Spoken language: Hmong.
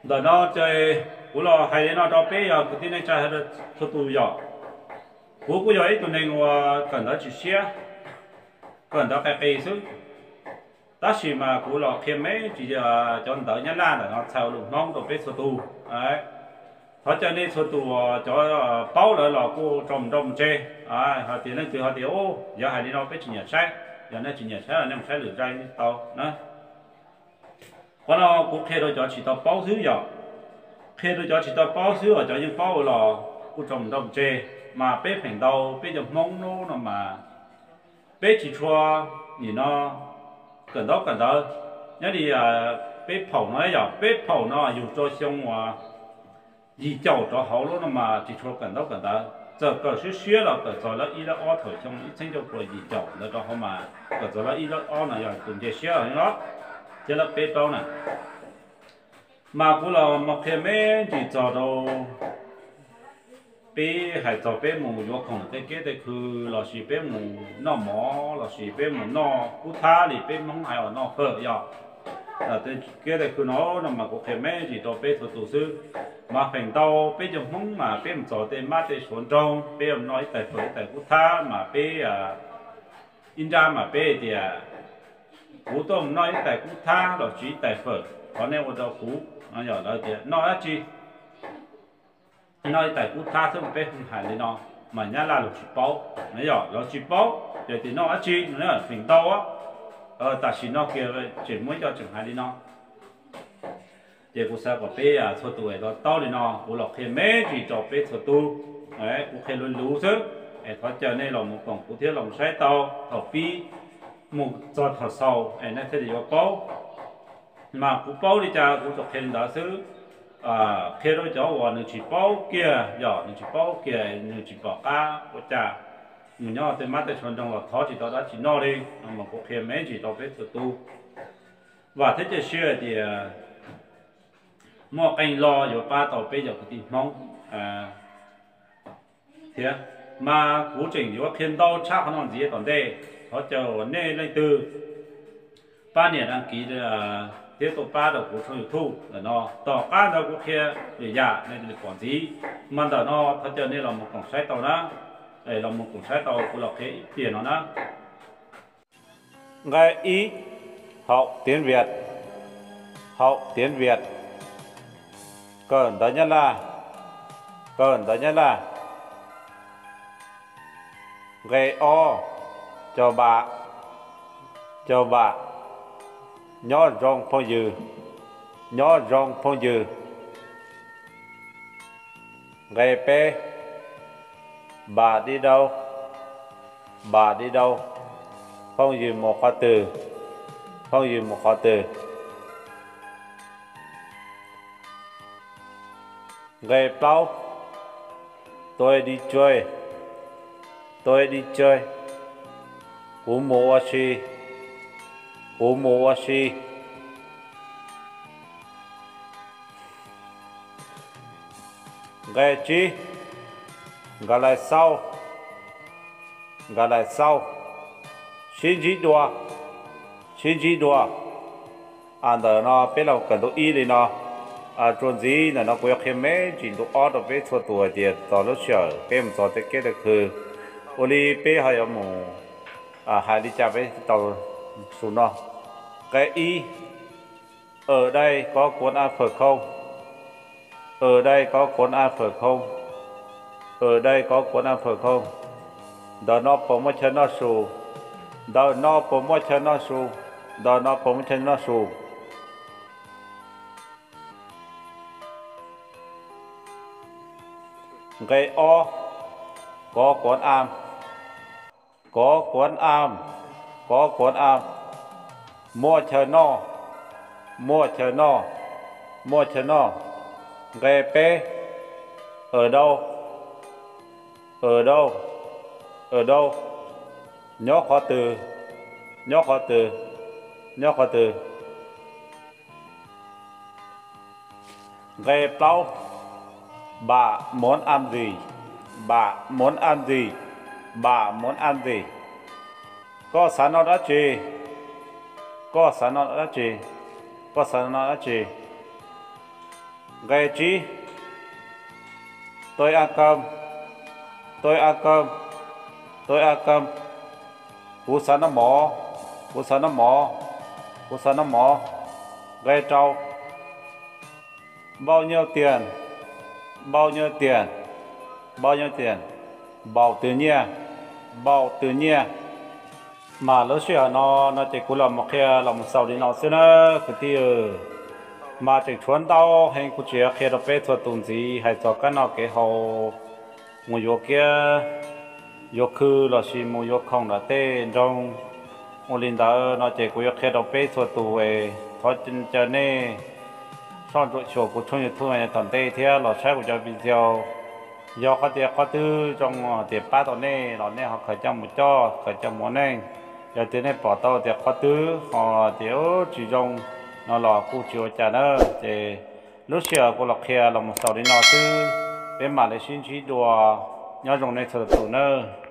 Ntawm no ces kuv los hais li no rau peb yog kwv tij neej tsa txhua tus yom. Kuv kuj yog ib tug neeg uas kawm ntawv tsis siab, kawm ntawv qis qis xwb. Tab sis mas kuv los qhia me ntsis cov ntawv Nyab Laj ntawm no txhais lus Hmoob rau peb txhua tus. Thov caw nej txhua tus cov paub lawm los kuj tso mus nrauj mus tseg. Hos tias leej twg ho tias, yog hais li no peb tsis nyiam saib, yog nej tsis nyiam saib los nej mus saib lwm zaj tau na. Qhov no kuv qhia rau cov tsis tau paub xwb yom. Qhia rau cov tsis tau paub xwb, cov yeej paub los kuj tso mus nrauj mus tseg. Mas peb feem ntau peb cov Hmoob lub no mas peb tsis tshua, nim no kawm ntaub kawm ntawv, nyob li peb phaum no yog peb phaum no yug rau xyoo uas yim caum rov hauv lub no mas tsis tshua kawm ntaub kawm ntawv. Txawm kawm siab siab los kawm txog lab ib lab ob thaum xyoo ib txhiab cuaj puas yim caum ntawd rov hauv mas kawm txog lab ib lab ob no yog tus nce siab los thiab lab peb plaub na. Mas kuv los mus qhia me ntsis txog rau peb hais txog peb mus yuav khoom tej kiab tej khw lossis peb mus noj mov lossis peb mus noj kub thab li peb Hmoob hais uas noj fawm yog. Tej kiab tej khw no no mas kuv qhia me ntsis rau peb txhua tus xwb. Mas feem ntau peb cov Hmoob mas peb mus txog tej mab tej suav nroog peb yuav mus noj ib tais fawm ib tais kub thab mas peb ib nrab mas peb tias kuv tuaj mus noj ib tais kub thab lossis ib tais fawm thov nej ua rau kuv, yog lawv tias noj dab tsi, noj ib tais kub thab xwb mas peb hais li no. Mas Nyab Laj luag tsis paub, yog luag tsis paub ces tias noj dab tsi no feem ntau. Tam sim no kiag tseem muaj ib co tseem hais li no. Ces kuv xav kom peb txhua tus es tau taub li no, kuv los qhia me ntsis rau peb txhua tus. Kuv qhia luv luv xwb, es thov caw nej los mus koom kuv thiab los mus saib tau thaum pib mus txog thaum xaus es nej thiaj li yuav paub. Mas kuv paub li cas kuv tsuas qhia li ntawd xwb. Qhia rau cov uas nws tsis paub kiag, yog nws tsis paub kiag nws tsis pom qab ua cas, nws nyob tej mab tej suav nroog los thov tsis tau dab tsi noj li, mas kuv qhia me ntsis rau peb txhua tus. Vam thiab cia siab hais tias muaj qee lo yuav pab tau peb cov kwv tij Hmoob thiab. Mas kuv tseem yuav qhia ntau tshaj qhov no ntxiv tom ntej, thov caw nej leej twg pab nias đăng ký thiab tuaj pab rau kuv tshooj YouTube ntawm no. Tom qab ntawd kuv qhia lwm yam nej thiaj li pom ntxiv. Mas ntawm no thov caw nej los mus koom saib tau na, los mus koom saib tau kuv los qhia ib pliag no na. Nqe ib, học tiếng Việt, học tiếng Việt, kawm ntawv Nyab Laj, kawm ntawv Nyab Laj. Nqe ob, chào bạn, chào bạn, nyob zoo phooj ywg, nyob zoo phooj ywg. Nqe peb, bạn đi đâu, bạn đi đâu, phooj ywg mus qhov twg, phooj ywg mus qhov twg. Nqe plaub, tôi đi chơi, tôi đi chơi, kuv mus ua si, kuv mus ua si. Nqe tsib, nkawd laij xauj, nkawd laij xauj, sib ntsib dua, sib ntsib dua. Ntawm no peb los kawm ntu ib li no. Txuas ntxiv ntawm no kuv yuav qhia me ntsis ntu ob rau peb txhua tus hais tias txog lub sij hawm peb mus txog tej kiab tej khw, ua li peb ho yuav mus hais li cas peb tau su no. Nqe ib, ở đây có quán ăn phở không, ở đây có quán ăn phở không, ở đây có quán ăn phở không, ntawm no puas muaj chaw noj su, ntawm no puas muaj chaw noj su, ntawm no puas muaj chaw noj su. Nqe ob, có quán ăn, có quán ăn, có quán ăn, muaj chaw noj, muaj chaw noj, muaj chaw noj. Nqe peb, ở đâu, ở đâu, ở đâu, nyob qhov twg, nyob qhov twg, nyob qhov twg. Nqe plaub, bạn muốn ăn gì, bạn muốn ăn gì, bạn muốn ăn gì, koj xav noj dab tsi, koj xav noj dab tsi, koj xav noj dab tsi. Nqe tsib, tôi ăn cơm, tôi ăn cơm, tôi ăn cơm, kuv xav noj mov, kuv xav noj mov, kuv xav noj mov. Nqe rau, bao nhiêu tiền, bao nhiêu tiền, bao nhiêu tiền, bao nhiêu tiền, bao nhiêu tiền. Mas lub sij hawm no no ces kuv los mus qhia los mus xaus li no xwb na kwv tij. Mas tseem tshuav ntau heev kuv tsis qhia rau peb txhua tus ntxiv hais txog kab noj kev haus, mus yuav kiab yuav khw lossis mus yuav khoom ntawm tej nroog. Ua li ntawd no ces kuv yuav qhia rau peb txhua tus es thov caw nej soj ntsuam xyuas kuv tshooj YouTube thaum ntej thiab los saib kuv cov video. Yog qhov tias qhov twg zoo tias pab tau nej los nej ho khaws coj mus coj, khaws coj mus ua neej. Yog tias nej pom tau tias qhov twg ho tias tsis zoo no los kuj tsis ua cas na. Ces lub sij hawm kuv los qhia los mus xaus li no xwb, peb mam li sib ntsib dua. Nyob zoo nej txhua tus nawb.